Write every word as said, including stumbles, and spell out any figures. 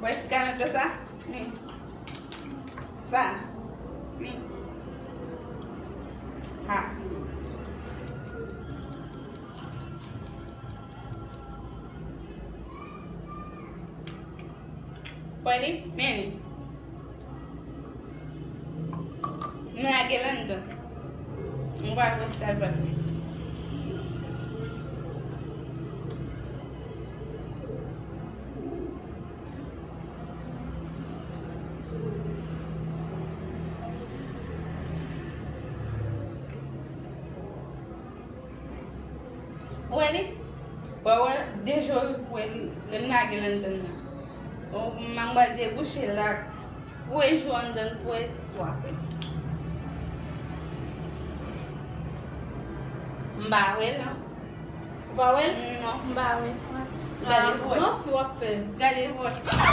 Wè ti kalando sa? Ni. Sa. Ni. Ha. Wè li? Men li. M lage l anndan. M pral wè sa l pral fè. Ou wè li? Wè, wè, deja ou wè li, lè m lage l anndan nan. M pral debouche l ak fwe jou anndan l pou wè si w ap wè. M pa wè l, non. Ou pa wè l? Non, m pa wè l. Gade pou wè. Manti w ap fè. Gade pou wè.